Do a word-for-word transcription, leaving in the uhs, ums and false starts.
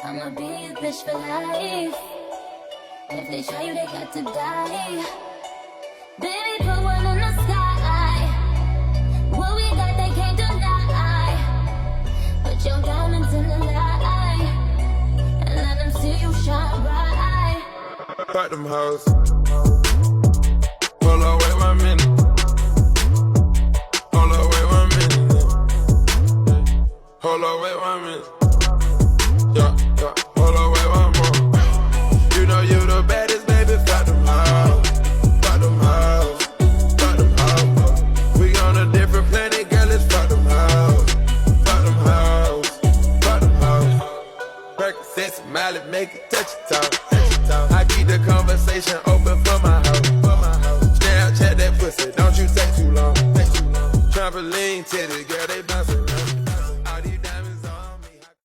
I'ma be your bitch for life. If they try you, they got to die. Baby, put one in the sky. What we got, they can't deny. Put your diamonds in the light and let them see you shine bright. Fuck them hoes. Hold on, wait one minute. Hold on, wait one minute. Hold on, wait one minute. Yeah, yeah. Hold on, wait one more. You know you the baddest, baby. Fuck them hoes. Fuck them hoes. Fuck them hoes. We on a different planet, girl. It's fuck them hoes. Fuck them hoes. Fuck them hoes. Percocet, Molly, make it touch your toes. Touch your toes. I keep the conversation open for my hoe. For my hoe. Snapchat that pussy, don't you take too long. Take too long. Trampoline titty, girl, they bouncing.